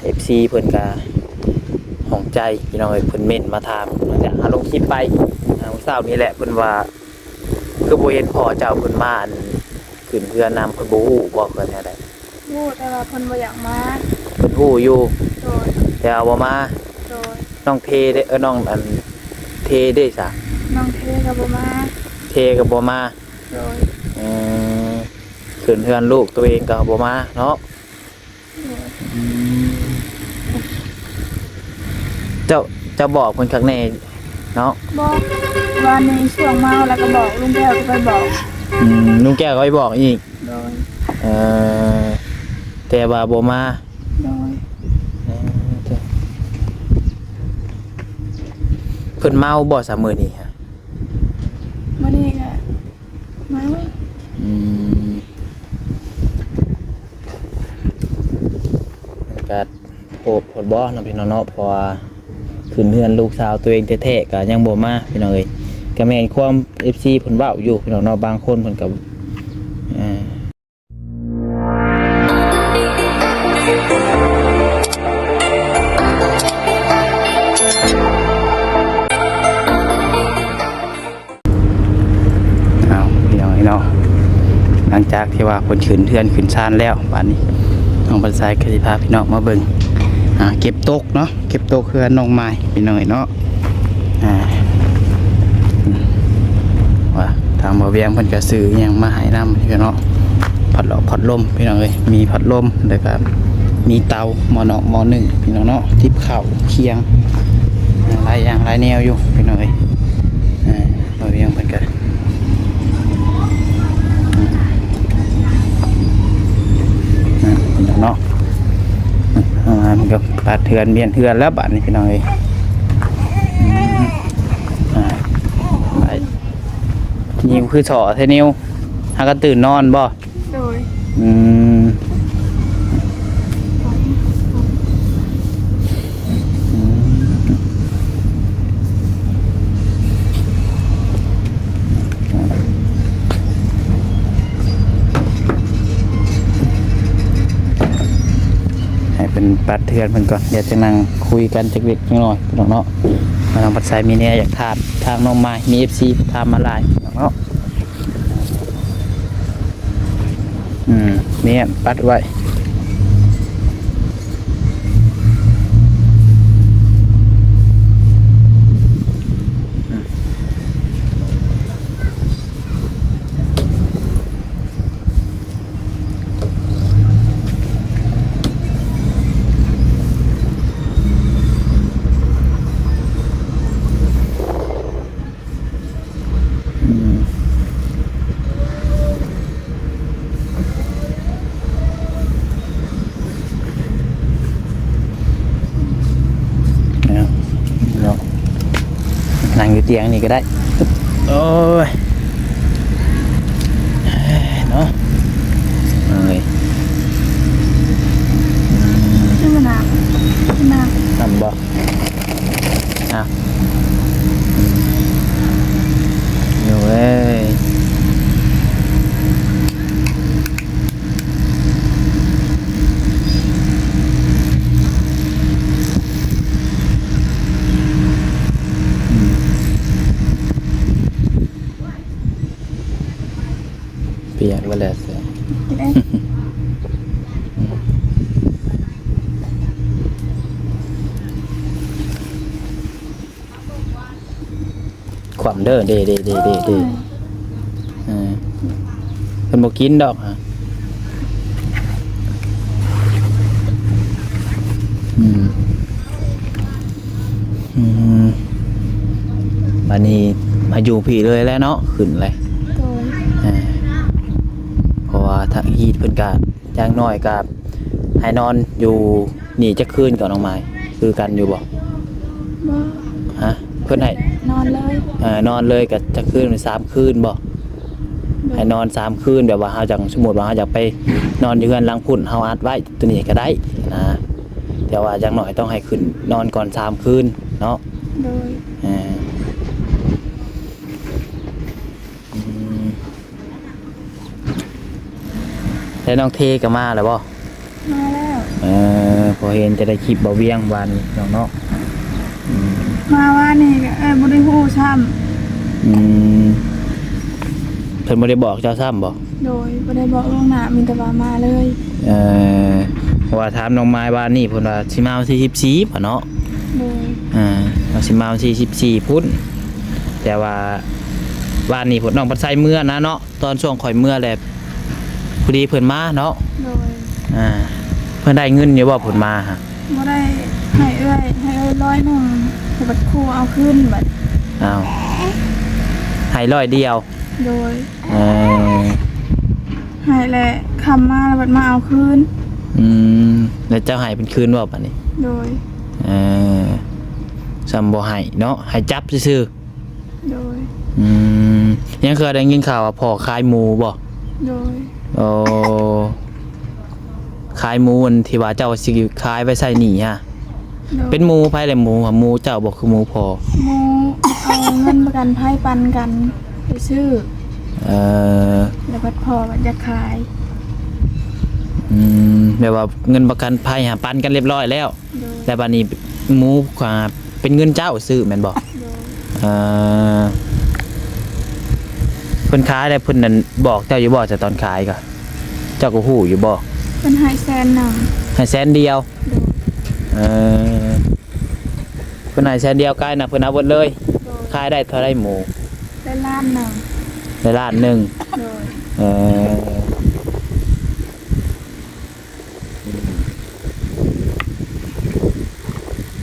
ເອັຟຊີເພິ່ນກະຫ້ອງໃຈພີ່ນ້ອງເອີຍ ເພິ່ນເມັ້ນມາຖາມ ຫຼັງຈາກເຮົາລົງຄລິບໄປ ອ່າ ມື້ເຊົ້ານີ້ແຫຼະ ເພິ່ນວ່າ ຄືບໍ່ເຫັນພໍ່ເຈົ້າເພິ່ນມາ ອັນ ຂຶ້ນເຮືອນນຳ ເພິ່ນບໍ່ຮູ້ບໍ່ ເພິ່ນແນວໃດ? ຮູ້ ແຕ່ວ່າເພິ່ນບໍ່ຢາກມາ. ເພິ່ນຮູ້ຢູ່ ໂດຍ ແຕ່ວ່າບໍ່ມາ. ໂດຍ. ນ້ອງເທເດ້ ເອີ ນ້ອງອັນເທເດ້ຊະ? ນ້ອງເທກໍບໍ່ມາ. ເທກໍບໍ່ມາ. ໂດຍ. ເອີ ຂຶ້ນເຮືອນລູກໂຕເອງກໍບໍ່ມາເນາະ. ອືມ ເຈົ້າ ເຈົ້າບອກເພິ່ນຄັກແນ່ເນາະ? ບອກ ວານນີ້ຊ່ວງເມົາແລ້ວກໍບອກ ລຸງແກ້ວກໍໄປບອກ. ອືມ ລຸງແກ້ວກໍໄປບອກອີກ. ໂດຍ. ເອີ ແຕ່ວ່າບໍ່ມາ. ໂດຍ. ເອີ ເພິ່ນເມົາບໍ່ຊະມື້ນີ້? ມື້ນີ້ກໍເມົາ. ອືມ ມັນກະໂພດໂພດບໍ່ເນາະພີ່ນ້ອງເນາະ ເພາະວ່າຂຶ້ນເຮືອນລູກສາວຕົວເອງແທ້ໆ ກະຍັງບໍ່ມາພີ່ນ້ອງເອີຍ. ກະແມ່ນຄວາມເອັຟຊີເພິ່ນເວົ້າຢູ່ພີ່ນ້ອງເນາະ ບາງຄົນເພິ່ນກະ ເອີ ເອົາ ພີ່ນ້ອງເອີຍເນາະ ຫຼັງຈາກທີ່ວ່າເພິ່ນຂຶ້ນເຮືອນຂຶ້ນຊານແລ້ວ ບາດນີ້ນ້ອງບັນໄຊກໍຊິພາພີ່ນ້ອງມາເບິ່ງ ອ່າ ເກັບຕົກເນາະ ເກັບຕົກເຮືອນນ້ອງມາຍ ພີ່ນ້ອງເອີຍເນາະ. ອ່າ ວ່າທາງບ່າວວຽງເພິ່ນກໍຊື້ອີ່ຫຍັງມາໃຫ້ນຳພີ່ນ້ອງເນາະ ພັດລົມ ພັດລົມພີ່ນ້ອງເອີຍ ມີພັດລົມ ແລ້ວກໍມີເຕົາ ໝໍ້ນອກໝໍ້ໜຶ້ງພີ່ນ້ອງເນາະ ຕິບເຂົ້າ ຄຽງ ຫຼາຍຢ່າງຫຼາຍແນວຢູ່ພີ່ນ້ອງເອີຍ. ອ່າ ບ່າວວຽງເພິ່ນກໍ ອ່າ ເນາະ ອ່າ ມັນກໍປັດເຮືອນ ວຽນເຮືອນແລ້ວບາດນີ້ພີ່ນ້ອງເອີຍ. ອ່າ ໄປ ນິ້ວຄືສໍ້ແທ້ ນິ້ວ ຫາກັນຕື່ນນອນບໍ່? ໂດຍ. ອືມ ອືມ ໃຫ້ເພິ່ນປັດເຮືອນເພິ່ນກ່ອນ ດຽວຈະນັ່ງຄຸຍກັນຈັກເລັກຈັກນ້ອຍພີ່ນ້ອງເນາະ. ນ້ອງບັນໄຊມີແນວຢາກຖາມທາງນ້ອງມາຍ ມີເອັຟຊີຖາມມາຫຼາຍເນາະ. ອືມ ນີ້ປັດໄວ້ ອືມ. ອືມ ເນາະ ນັ່ງຢູ່ຕຽງນີ້ກໍໄດ້ ໂອ້ຍ ເນາະ ເອີຍ ອືມ ນ້ຳ ນ້ຳ ນ້ຳບໍ່? ອ່ະ ຢູ່ເວີຍ ອືມ ປຽກເບິດແລ້ວ ຂວ້ຳເດີ ເດ ເດ ເດ ເດ ເດ ເອີ ເພິ່ນບໍ່ກິນດອກ ອືມ ອືມ ບາດນີ້ມາຢູ່ພີ້ເລີຍແຫຼະເນາະ ຂຶ້ນເລີຍ ໂດຍ ເອີ ເພາະວ່າທາງຮີດເພິ່ນກະ ຢ່າງໜ້ອຍກໍໃຫ້ນອນຢູ່ນີ້ຈັກຄືນກໍນ້ອງມາຍ ຄືກັນຢູ່ບໍ່? ບໍ່ ຮະ ເພິ່ນໃຫ້ນອນເລີຍ ເອີ ນອນເລີຍກໍຈັກຄືນ ສາມຄືນບໍ່? ໂດຍ ໃຫ້ນອນສາມຄືນ ແບບວ່າເຮົາຈັ່ງ ສົມມຸດວ່າເຮົາຢາກໄປນອນຢູ່ເຮືອນຫຼັງພຸ້ນ ເຮົາອັດໄວ້ຕົວນີ້ກໍໄດ້ນະ ແຕ່ວ່າຢ່າງໜ້ອຍຕ້ອງໃຫ້ຂຶ້ນນອນກ່ອນສາມຄືນເນາະ ໂດຍ ເອີ ອືມ. ແລ້ວນ້ອງເທກໍມາແລ້ວບໍ່? ມາແລ້ວ ເອີ ພໍເຫັນແຕ່ໃນຄລິບບ່າວວຽງວານນີ້ເນາະ ອືມ ມາວານນີ້ກໍ ເອີ ບໍ່ໄດ້ຮູ້ຊ້ຳ ອືມ ເພິ່ນບໍ່ໄດ້ບອກເຈົ້າຊ້ຳບໍ່? ໂດຍ ບໍ່ໄດ້ບອກລ່ວງໜ້າ ມີແຕ່ວ່າມາເລີຍ ເອີ ເພາະວ່າຖາມນ້ອງມາຍວານນີ້ ເພິ່ນວ່າຊິມາວັນທີສິບສີ່ພຸ້ນເນາະ ໂດຍ ອ່າ ວ່າຊິມາວັນທີສິບສີ່ພຸ້ນ ແຕ່ວ່າວານນີ້ພຸ້ນ ນ້ອງພັດໄຊເມືອນະເນາະ ຕອນຊ່ວງຂ້ອຍເມືອແຫຼະ ພໍດີເພິ່ນມາເນາະ ໂດຍ ອ່າ ເພິ່ນໄດ້ເງິນຢູ່ບໍ່ເພິ່ນມາຫະ? ບໍ່ໄດ້ ໃຫ້ເອື້ອຍ ໃຫ້ເອື້ອຍຮ້ອຍໜຶ່ງ ແຕ່ບັດຄູເອົາຄືນບັດ ອ້າວ ໃຫ້ຮ້ອຍດຽວ ໂດຍ ເອີ ໃຫ້ແຫຼະ ຄ່ຳມາແລ້ວບັດມາເອົາຄືນ ອືມ ແລ້ວເຈົ້າໃຫ້ເພິ່ນຄືນບໍ່ບາດນີ້? ໂດຍ ເອີ ສ່ຳບໍ່ໃຫ້ເນາະ ໃຫ້ຈັບຊື່ໆ ໂດຍ ອືມ ຍັງເຄີຍໄດ້ຍິນຂ່າວວ່າພໍ່ຂາຍໝູບໍ່? ໂດຍ ໂອ້ ຂາຍໝູອັນທີ່ວ່າເຈົ້າຊິຂາຍໄວ້ໃຊ້ໜີ້ຫະ? ໂດຍ ເປັນໝູໃຜແຫຼະ ໝູຫະ? ໝູເຈົ້າບໍ່ ຄືໝູພໍ່? ໝູເອົາເງິນປະກັນໄພປັນກັນໄປຊື້ ເອີ ແລ້ວບັດພໍ່ບັດຢາກຂາຍ ອືມ ແບບວ່າເງິນປະກັນໄພຫາປັນກັນລຽບຮ້ອຍແລ້ວ ໂດຍ ແລ້ວບາດນີ້ໝູ ອ່າ ເປັນເງິນເຈົ້າຊື້ແມ່ນບໍ່? ໂດຍ ເອີ ເພິ່ນຂາຍແລ້ວເພິ່ນນັ້ນບອກເຈົ້າຢູ່ບໍ່ ຕອນຂາຍກໍ ເຈົ້າກໍຮູ້ຢູ່ບໍ່? ເພິ່ນໃຫ້ແສນໜຶ່ງ ໃຫ້ແສນດຽວ ໂດຍ ເອີ ເພິ່ນໃຫ້ແສນດຽວ ກາຍນະເພິ່ນເອົາເບິດເລີຍ ໂດຍ ຂາຍໄດ້ເທົ່າໃດໝູ? ໄດ້ລ້ານໜຶ່ງ ໄດ້ລ້ານໜຶ່ງ ໂດຍ ເອີ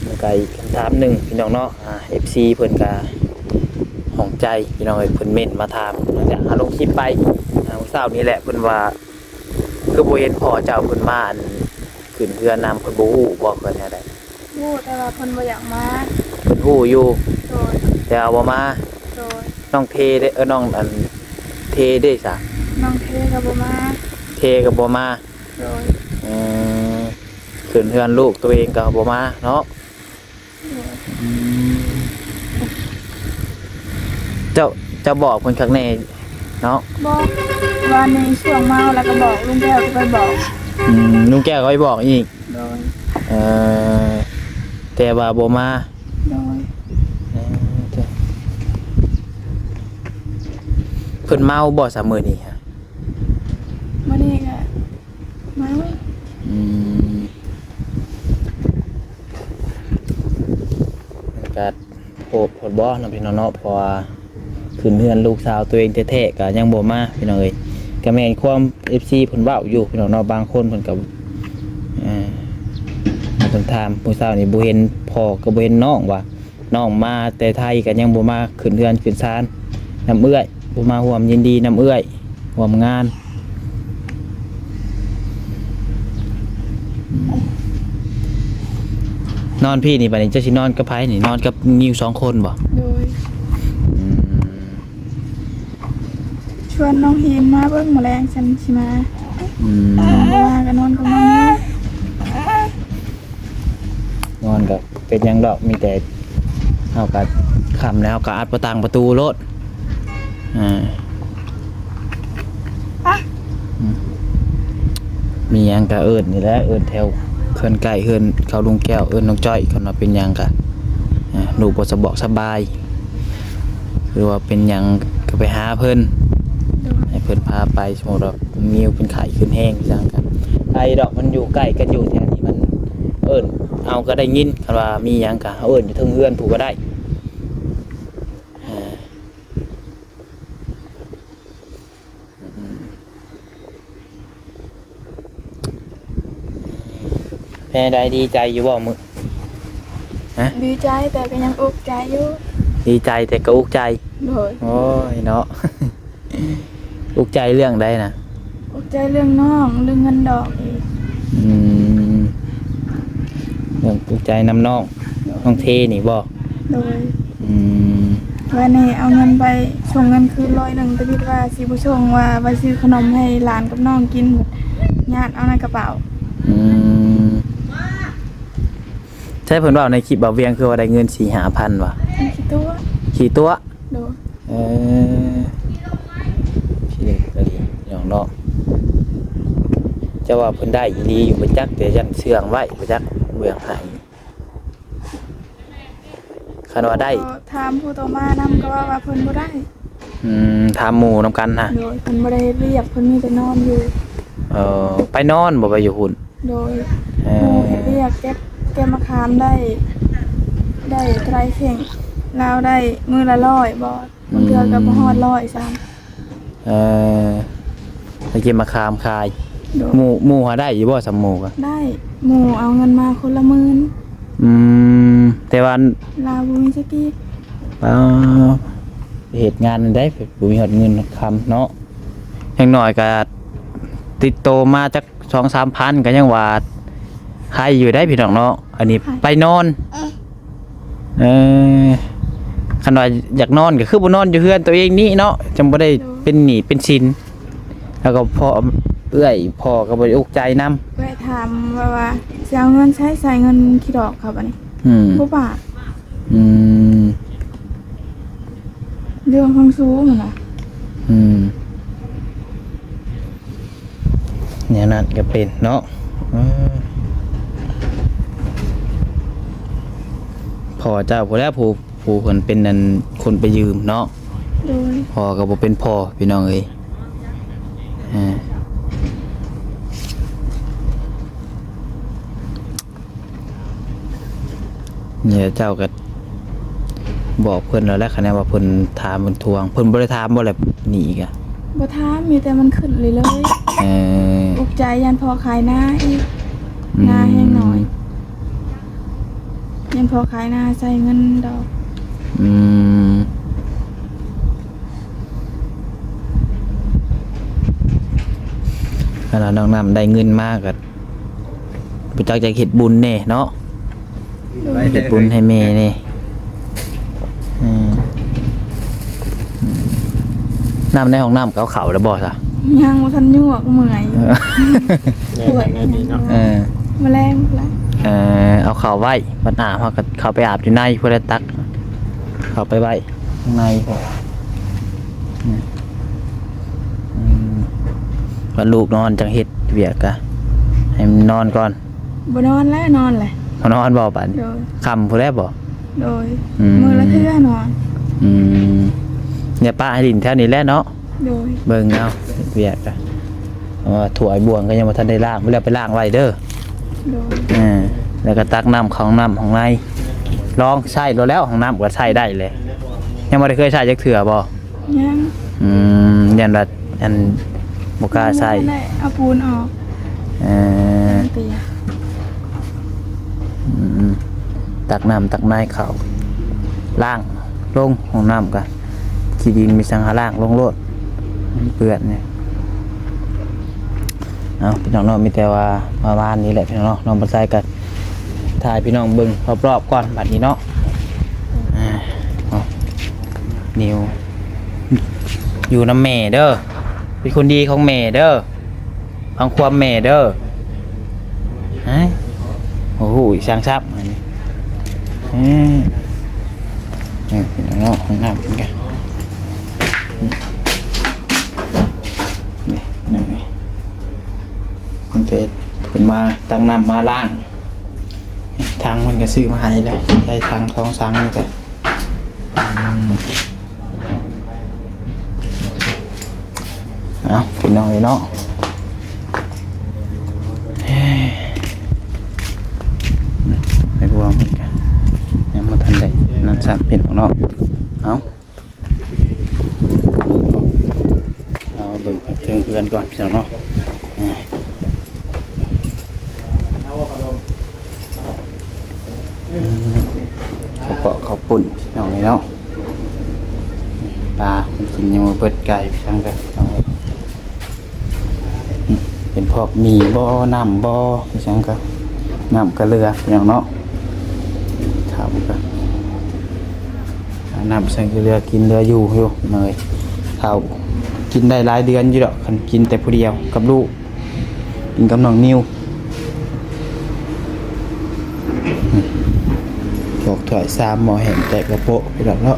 ແລ້ວກະອີກຄຳຖາມໜຶ່ງພີ່ນ້ອງເນາະ ອ່າ ເອັຟຊີເພິ່ນກະຫ້ອງໃຈພີ່ນ້ອງເອີຍ ເພິ່ນເມັ້ນມາຖາມ ຫຼັງຈາກເຮົາລົງຄລິບໄປ ອ່າ ມື້ເຊົ້ານີ້ແຫຼະ ເພິ່ນວ່າຄືບໍ່ເຫັນພໍ່ເຈົ້າເພິ່ນມາ ອັນ ຂຶ້ນເຮືອນຳ ເພິ່ນບໍ່ຮູ້ບໍ່ ເພິ່ນແນວໃດ? ຮູ້ ແຕ່ວ່າເພິ່ນບໍ່ຢາກມາ ເພິ່ນຮູ້ຢູ່ ໂດຍ ແຕ່ວ່າບໍ່ມາ ໂດຍ ນ້ອງເທເດ້ ເອີ ນ້ອງອັນເທເດ້ຊະ? ນ້ອງເທກໍບໍ່ມາ ເທກໍບໍ່ມາ ໂດຍ ເອີ ຂຶ້ນເຮືອນລູກໂຕເອງກໍບໍ່ມາເນາະ ໂດຍ ອືມ ເຈົ້າ ເຈົ້າບອກເພິ່ນຄັກແນ່ເນາະ? ບອກ ວານນີ້ຊ່ວງເມົາແລ້ວກໍບອກ ລຸງແກ້ວກໍໄປບອກ ອືມ ລຸງແກ້ວກໍໄປບອກອີກ ໂດຍ ເອີ ແຕ່ວ່າບໍ່ມາ ໂດຍ ເອີ ເພິ່ນເມົາບໍ່ຊະມື້ນີ້? ມື້ນີ້ກະເມົາ ອືມ ມັນກະໂພດໂພດບໍ່ເນາະພີ່ນ້ອງເນາະ ເພາະວ່າຂຶ້ນເຮືອນລູກສາວໂຕເອງແທ້ໆ ກະຍັງບໍ່ມາພີ່ນ້ອງເອີຍ ກະແມ່ນຄວາມເອັຟຊີເພິ່ນເວົ້າຢູ່ພີ່ນ້ອງເນາະ ບາງຄົນເພິ່ນກະ ເອີ ເພິ່ນຖາມ ມື້ເຊົ້ານີ້ບໍ່ເຫັນພໍ່ ກໍບໍ່ເຫັນນ້ອງວ່າ ນ້ອງມາແຕ່ໄທກໍຍັງບໍ່ມາຂຶ້ນເຮືອນຂຶ້ນຊານນຳເອື້ອຍ ບໍ່ມາຮ່ວມຍິນດີນຳເອື້ອຍຮ່ວມງານ. ນອນພີ້ນີ້ ບາດນີ້ເຈົ້າຊິນອນກັບໃຜນີ້? ນອນກັບຍິວສອງຄົນບໍ່? ໂດຍ. ອືມ. ຊວນນ້ອງຮີນມາເບິ່ງ ມື້ແລງຊັ້ນຊິມາ. ອືມ. ບໍ່ວ່າກໍນອນກັບນ້ອງ. ນອນກໍເປັນຫຍັງດອກ ມີແຕ່ເຮົາກໍຄ່ຳແລ້ວ ເຮົາກໍອັດປະຕັງປະຕູໂລດ. ອ່າ ອືມ ມີຫຍັງກໍເອີ້ນນີ້ແຫຼະ ເອີ້ນແຖວເຮືອນໃກ້ເຮືອນເຂົາລຸງແກ້ວ ເອີ້ນນ້ອງຈ້ອຍ ຄັນວ່າເປັນຫຍັງກໍ ອ່າ ລູກບໍ່ສະບອກສະບາຍ ຫຼືວ່າເປັນຫຍັງກໍໄປຫາເພິ່ນ ໂດຍ ໃຫ້ເພິ່ນພາໄປ. ສົມມຸດວ່າ ມິວເປັນໄຂ້ຂຶ້ນແຮງຈັ່ງຊັ້ນ ໄປດອກ ມັນຢູ່ໃກ້ກັນຢູ່ແຖວນີ້ ມັນເອີ້ນເອົາກໍໄດ້ຍິນ. ຄັນວ່າມີຫຍັງກໍເອີ້ນຢູ່ເທິງເຮືອນພຸ້ນກໍໄດ້. ເປັນໃດ ດີໃຈຢູ່ບໍ່? ມື້ ຮະ? ດີໃຈ ແຕ່ກໍຍັງອຸກໃຈຢູ່. ດີໃຈແຕ່ກໍອຸກໃຈ. ໂດຍ. ໂອ້ຍເນາະ. ອຸກໃຈເລື່ອງໃດນະ? ອຸກໃຈເລື່ອງນ້ອງ ເລື່ອງເງິນດອກອີກ. ອືມ ເລື່ອງອຸກໃຈນຳນ້ອງ. ໂດຍ. ນ້ອງເທນີ້ບໍ່? ໂດຍ. ອືມ ວ່ານີ້ເອົາເງິນໄປ ສົ່ງເງິນຄືນຮ້ອຍໜຶ່ງ ແຕ່ຄິດວ່າຊິບໍ່ສົ່ງ ວ່າໄປຊື້ຂະໜົມໃຫ້ຫຼານກັບນ້ອງກິນ ຍາດເອົາໃນກະເປົາ. ອືມ ໃຊ່ ເພິ່ນເວົ້າໃນຄລິບບ່າວວຽງ ຄືວ່າໄດ້ເງິນສີ່ຫ້າພັນວ່າ? ຂີ້ຕົວະ. ຂີ້ຕົວະ? ໂດຍ. ເອີ ຂີ້ເຫຼັກອີ່ຫຼີ ພີ່ນ້ອງເນາະ. ຈະວ່າເພິ່ນໄດ້ອີ່ຫຼີຢູ່ບໍ່ຈັກ ແຕ່ຢ້ານເຊື່ອງໄວ້ບໍ່ຈັກ ບໍ່ຢາກໃຫ້. ຄັນວ່າໄດ້ ກໍຖາມຜູ້ໂຕມານຳກໍເວົ້າວ່າເພິ່ນບໍ່ໄດ້. ອືມ ຖາມໝູ່ນຳກັນນະ. ໂດຍ ເພິ່ນບໍ່ໄດ້ເຮັດວຽກ ເພິ່ນມີແຕ່ນອນຢູ່. ເອີ ໄປນອນບໍ່ ໄປຢູ່ພຸ້ນ? ໂດຍ ເອີ ໝູ່ເຮັດວຽກເກັບ ເກັບໝາກຂາມໄດ້ ໄດ້ເທົ່າໃດເຄັ່ງ ລາວໄດ້ມື້ລະຮ້ອຍບໍ່ ບາງເທື່ອກໍບໍ່ຮອດຮ້ອຍຊ້ຳ. ອືມ ເອີ ໄປເກັບໝາກຂາມຂາຍ. ໂດຍ ໝູ່ ໝູ່ຫາໄດ້ຢູ່ບໍ່ ສຳໝູ່ກໍ? ໄດ້ ໝູ່ເອົາເງິນມາຄົນລະໝື່ນ. ອືມ ແຕ່ວ່າລາວບໍ່ມີຈັກກີບ. ປາ ເຮັດງານໄດ້ ບໍ່ມີຮອດເງິນຮອດຄຳເນາະ. ຢ່າງໜ້ອຍກໍຕິດໂຕມາຈັກສອງສາມພັນ ກໍຍັງວ່າໄຄຢູ່ໄດ໋ພີ່ນ້ອງເນາະ. ອັນນີ້ ໄຄ ໄປນອນ ເອີ ເອີ ຄັນວ່າຢາກນອນກໍຄືບໍ່ນອນຢູ່ເຮືອນຕົວເອງນີ້ເນາະ ຈັ່ງບໍ່ໄດ້ ໂດຍ ເປັນໜີ້ເປັນສິນ. ແລ້ວກໍພໍ່ເອື້ອຍ ພໍ່ກໍບໍ່ໄດ້ອຸກໃຈນຳ. ເອື້ອຍຖາມວ່າ ວ່າຊິເອົາເງິນໃສໃຊ້ເງິນຂີ້ດອກເຂົາບາດນີ້. ອືມ ບໍ່ປາກ. ອືມ ເລື່ອງຂອງຊູຫັ້ນນະ. ອືມ ແນວນັ້ນກໍເປັນເນາະ. ເອີ ພໍ່ເຈົ້າຜູ້ໃດ ຜູ້ ຜູ້ເພິ່ນເປັນອັນຄົນໄປຢືມເນາະ. ໂດຍ ພໍ່ກໍບໍ່ເປັນພໍ່ ພີ່ນ້ອງເອີຍ. ເອີ ນີ້ແຫຼະ ເຈົ້າກໍບອກເພິ່ນແລ້ວແຫຼະ ຄັນແນວວ່າເພິ່ນຖາມເພິ່ນທວງ. ເພິ່ນບໍ່ໄດ້ຖາມບໍ່ແຫຼະ ໜີ້ກະ? ບໍ່ຖາມ ມີແຕ່ມັນຂຶ້ນເລື້ອຍໆ. ເອີ ອຸກໃຈຢ້ານພໍ່ຂາຍນາອີກ. ອືມ ນາແຮງໜ້ອຍ ຍັງພໍຂາຍນາໃຊ້ເງິນດອກ. ອືມ ຄັນວ່ານ້ອງນ້ຳໄດ້ເງິນມາກໍບໍ່ຈັກຈະເຮັດບຸນແດ່ເນາະ. ເຮັດບຸນໃຫ້ແມ່ແດ່. ອືມ ນ້ຳໃນຫ້ອງນ້ຳກໍເອົາເຂົ້າແລ້ວບໍ່ຊະ? ຍັງບໍ່ທັນຍວກ ເມື່ອຍ. ເອີ ແມ່ນແມ່ນເນາະ. ເອີ ມາແລງພຸ້ນລະ. ເອີ ເອົາເຂົ້າໄວ້ ບັດອາບເຮົາກໍເຂົ້າໄປອາບຢູ່ໃນພຸ້ນລະ ຕັກເຂົ້າໄປໄວ້ຂ້າງໃນພຸ້ນ. ອືມ ອືມ ບັດລູກນອນຈັ່ງເຮັດວຽກກະ ໃຫ້ມັນນອນກ່ອນ. ບໍ່ນອນແລ້ວ ນອນແຫຼະ. ບໍ່ນອນບໍ່ບາດນີ້? ໂດຍ. ຄ່ຳພຸ້ນແລ້ວບໍ່? ໂດຍ. ອືມ ມື້ລະເທື່ອນອນ. ອືມ ຢ່າປະໃຫ້ຫຼິ້ນແຖວນີ້ແຫຼະເນາະ. ໂດຍ. ເບິ່ງເອົາ ເຮັດວຽກກະ ເພາະວ່າຖ້ວຍບ່ວງກໍຍັງບໍ່ທັນໄດ້ລ້າງ ບໍ່ແລ້ວໄປລ້າງໄວ້ເດີ. ໂດຍ. ເອີ ແລ້ວກໍຕັກນ້ຳເຂົ້າຫ້ອງນ້ຳຫ້ອງໃນ ລອງໃຊ້ໂລດແລ້ວ. ຫ້ອງນ້ຳກໍໃຊ້ໄດ້ແຫຼະ. ຍັງບໍ່ໄດ້ເຄີຍໃຊ້ຈັກເທື່ອບໍ່? ຍັງ. ອືມ ຢ້ານວ່າອັນບໍ່ກ້າໃຊ້. ຍັງບໍ່ທັນໄດ້ເອົາປູນອອກ. ເອີ ອືມ ຕັກນ້ຳຕັກໃນເຂົ້າ ລ້າງລົງຫ້ອງນ້ຳກະ ຂີ້ດິນມີສັງຫາລ້າງລົງໂລດ ມັນເປື້ອນນີ້. ເອົາ ພີ່ນ້ອງເນາະ ມີແຕ່ວ່າປະມານນີ້ແຫຼະ ພີ່ນ້ອງເນາະ. ນ້ອງບ່ອນໄຊກໍຖ່າຍພີ່ນ້ອງເບິ່ງຮອບໆກ່ອນບາດນີ້ເນາະ. ອ່າ ເອົາ ນິວ ຢູ່ນຳແມ່ເດີ ເປັນຄົນດີຂອງແມ່ເດີ ຟັງຄວາມແມ່ເດີ. ຮະ ໂອ້ໂຫ ຊ່າງຊັບ ອັນນີ້ ເອີ ເອີ ເນາະ ຫ້ອງນ້ຳເປັນກະ ນີ້ ນີ້ ນີ້ ເພິ່ນເປັນ ເພິ່ນມາຕັກນ້ຳມາລ້າງ ຖັງເພິ່ນກໍຊື້ມາໃຫ້ແລ້ວ ໃສ່ຖັງສອງຖັງນີ້ກໍ ອືມ ເອົາ ພີ່ນ້ອງເອີຍເນາະ ໄປບວງເພິ່ນກະຍັງບໍ່ທັນໄດ້ນັ້ນຊ້ຳ ພີ່ນ້ອງເນາະ. ເອົາ ເອົາເບິ່ງເທິງເຮືອນກ່ອນ ພີ່ນ້ອງເນາະ. ອືມ ເຂົ້າປອກເຂົ້າປຸ້ນ ພີ່ນ້ອງເອີຍເນາະ. ປາມັນກິນຍັງບໍ່ເບິດ ໄກ່ ພີ່ນ້ອງເອີຍ. ເປັນພວກໝີ່ບໍ່ ນ້ຳບໍ່ ອີຫຍັງກໍ ນ້ຳກໍເຫຼືອ ພີ່ນ້ອງເນາະ. ເຂົ້າກໍ ນ້ຳໃສ່ເຫຼືອກິນເຫຼືອຢູ່ຢູ່ເລີຍ. ເຂົ້າກິນໄດ້ຫຼາຍເດືອນຢູ່ດອກ ຄັນກິນແຕ່ຜູ້ດຽວກັບລູກ ກິນກັບນ້ອງນິວ. ພວກຖ້ວຍຊາມ ໝໍ້ແຫ້ງແຕກກະໂປະໄປດອກເນາະ.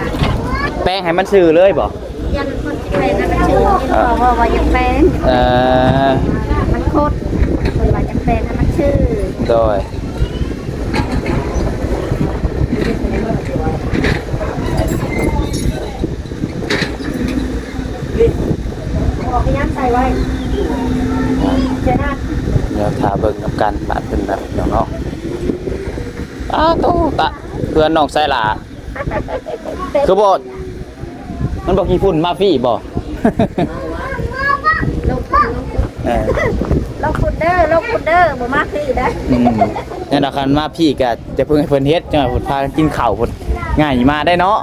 ແປງໃຫ້ມັນຊື່ເລີຍບໍ່? ຢ້ານຄົນຊິແປງໃຫ້ມັນຊື່ ເອີ ເພາະວ່າຢາກແປງ ເອີ ມັນຄົດ ເພິ່ນວ່າຢາກແປງໃຫ້ມັນຊື່ ໂດຍ ອອກໄປຍັງໃສ່ໄວ້ ເຈົ້ານາດ ດຽວຖ້າເບິ່ງນຳກັນບາດເພິ່ນນະ ພີ່ນ້ອງເນາະ. ອ້າໂຕ ຕະ ເພື່ອນນ້ອງໄຊຫຼ້າ ຄືບໍ່ ມັນບໍ່ຂີ້ຝຸ່ນມາພີ້ບໍ່? ລົງພຸ້ນ ເອີ ລົງພຸ້ນເດີ ລົງພຸ້ນເດີ ບໍ່ມາພີ້ເດີ ອືມ ແນ່ນອນ ຄັນມາພີ້ກໍຈະເພິ່ງໃຫ້ເພິ່ນເຮັດ ຈັ່ງວ່າເພິ່ນພາກັນກິນເຂົ້າພຸ້ນ ງ່າຍມາໄດ້ເນາະ.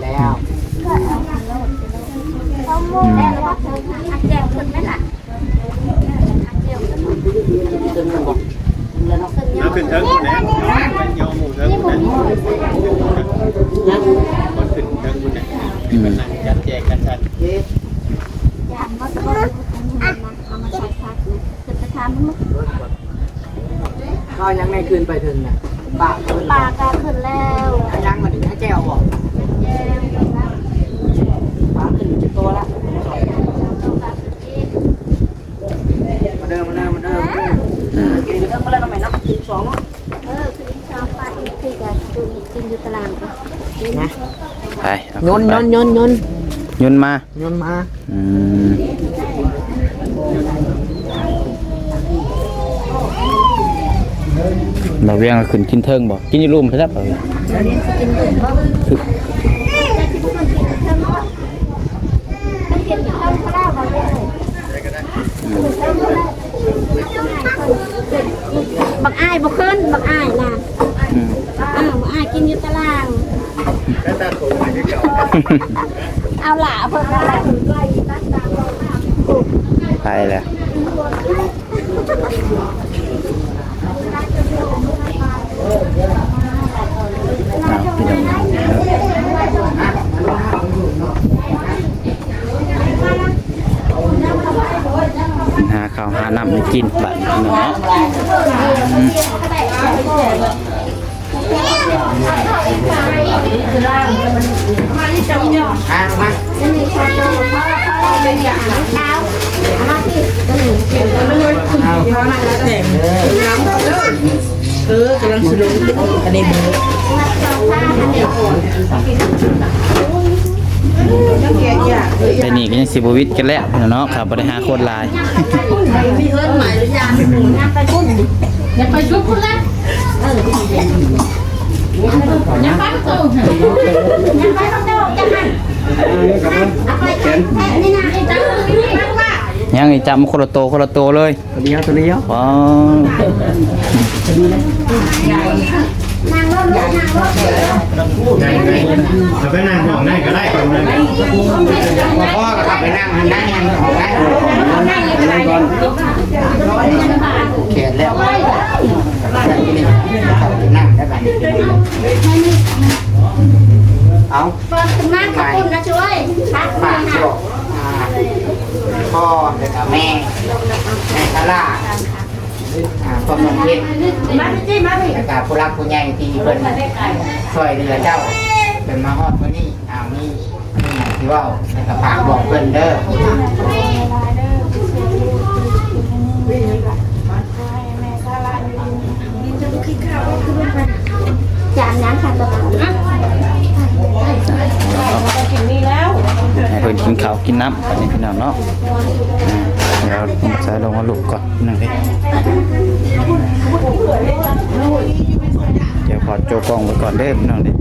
ແລ້ວ ອືມ ແຈ່ວເພິ່ນແມ່ນລະ ເອົາຂຶ້ນເທິງພຸ້ນແຫຼະ ຍອມໝູ່ເທິງພຸ້ນແຫຼະ ມັນຂຶ້ນເທິງພຸ້ນແຫຼະ ອືມ ມັນນັ່ງຈັດແຈງກັນຊັ້ນ ເອົາມາໃສ່ຜັກ ຂຶ້ນໄປຖາມມັນ ເອົາຫຍັງແນ່ ຂຶ້ນໄປເທິງນະ ປາ ປາກໍຂຶ້ນແລ້ວ ຫຍັງບັດນີ້ ຫາແຈ່ວບໍ່? ແຈ່ວ ປາຂຶ້ນຈັກໂຕລະ? ມາເດີ ມາເດີ ມາເດີ ອືມ ຂຶ້ນໄປເທິງພຸ້ນແລ້ວເນາະແມ່ເນາະ ຂຶ້ນສອງເນາະ ເອີ ຂຶ້ນສອງ ປາອີກຄືກັນ ຢູ່ ກິນຢູ່ຕາລາງ ໄປ ເອົາຂຶ້ນໄປ ຍົນ ຍົນ ຍົນ ຍົນ ຍົນມາ ຍົນມາ ອືມ ບ່າວວຽງຂຶ້ນກິນເທິງບໍ່? ກິນຢູ່ລຸ່ມພຸ້ນແຫຼະ ບ່າວວຽງ ກິນລຸ່ມບໍ່? ບັກອ້າຍບໍ່ຂຶ້ນ ບັກອ້າຍນະ ອືມ ອ້າວ ບັກອ້າຍກິນຢູ່ຕາລາງ ເອົາຫຼ້າເພິ່ນ ໄປແລ້ວ ອ້າວ ພີ່ນ້ອງ ຫາເຂົ້າຫານ້ຳໃຫ້ກິນບາດນີ້ເນາະ ອືມ ເອີ ກຳລັງຊິລົງ ອັນນີ້ ໄອ້ນີ້ກໍຍັງຊິບໍ່ຫວິດກັນແລ້ວເນາະ ຄັນບໍ່ໄດ້ຫາຄົນຫຼາຍ ມີເຮືອນໃໝ່ຫຼືຍັງ? ໄປພຸ້ນ ຢ່າໄປຊຸກພຸ້ນລະ ເອີ ຢ່າໄປໂຕ ຢ່າໄປໂຕ ຢ່າໄປ ເອົາໄປແຂນ ນີ້ນະ ຍັງອີກ ຈັບຄົນລະໂຕ ຄົນລະໂຕເລີຍ. ຕົວດຽວ ຕົວດຽວ ອໍ ນັ່ງລົງ ນັ່ງລົງ ເອົາໄປນັ່ງຫ້ອງນັ້ນກໍໄດ້ ພໍ່ກໍເຂົ້າໄປນັ່ງ ນັ່ງຫ້ອງນັ້ນ ແຂນແລ້ວ ນັ່ງໄດ້ບັດນີ້ ເອົາ ເປີດຂຶ້ນມາ ຂອບຄຸນນະຊ່ວຍ ຝາກບອກ ອ່າ ພໍ່ ແລ້ວກໍແມ່ ແມ່ຊາລາ ອ່າ ຄວາມສຳເລັດ ແລ້ວກະຜູ້ຫຼັກຜູ້ໃຫຍ່ທີ່ເພິ່ນຊ່ວຍເຫຼືອເຈົ້າ ຈົນມາຮອດມື້ນີ້ ອ່າ ມີ ມີຫຍັງຊິເວົ້າ ແລ້ວກະຝາກບອກເພິ່ນເດີ ຈານຫຍັງຄັນບໍ່ ໃຫ້ເພິ່ນກິນເຂົ້າກິນນ້ຳ ບັດນີ້ພີ່ນ້ອງເນາະ ດຽວໃສ່ລົງມາລູກກ່ອນ ພີ່ນ້ອງເອີຍ ດຽວຂໍໂຈະກ້ອງໄວ້ກ່ອນເດີ ພີ່ນ້ອງເດີ.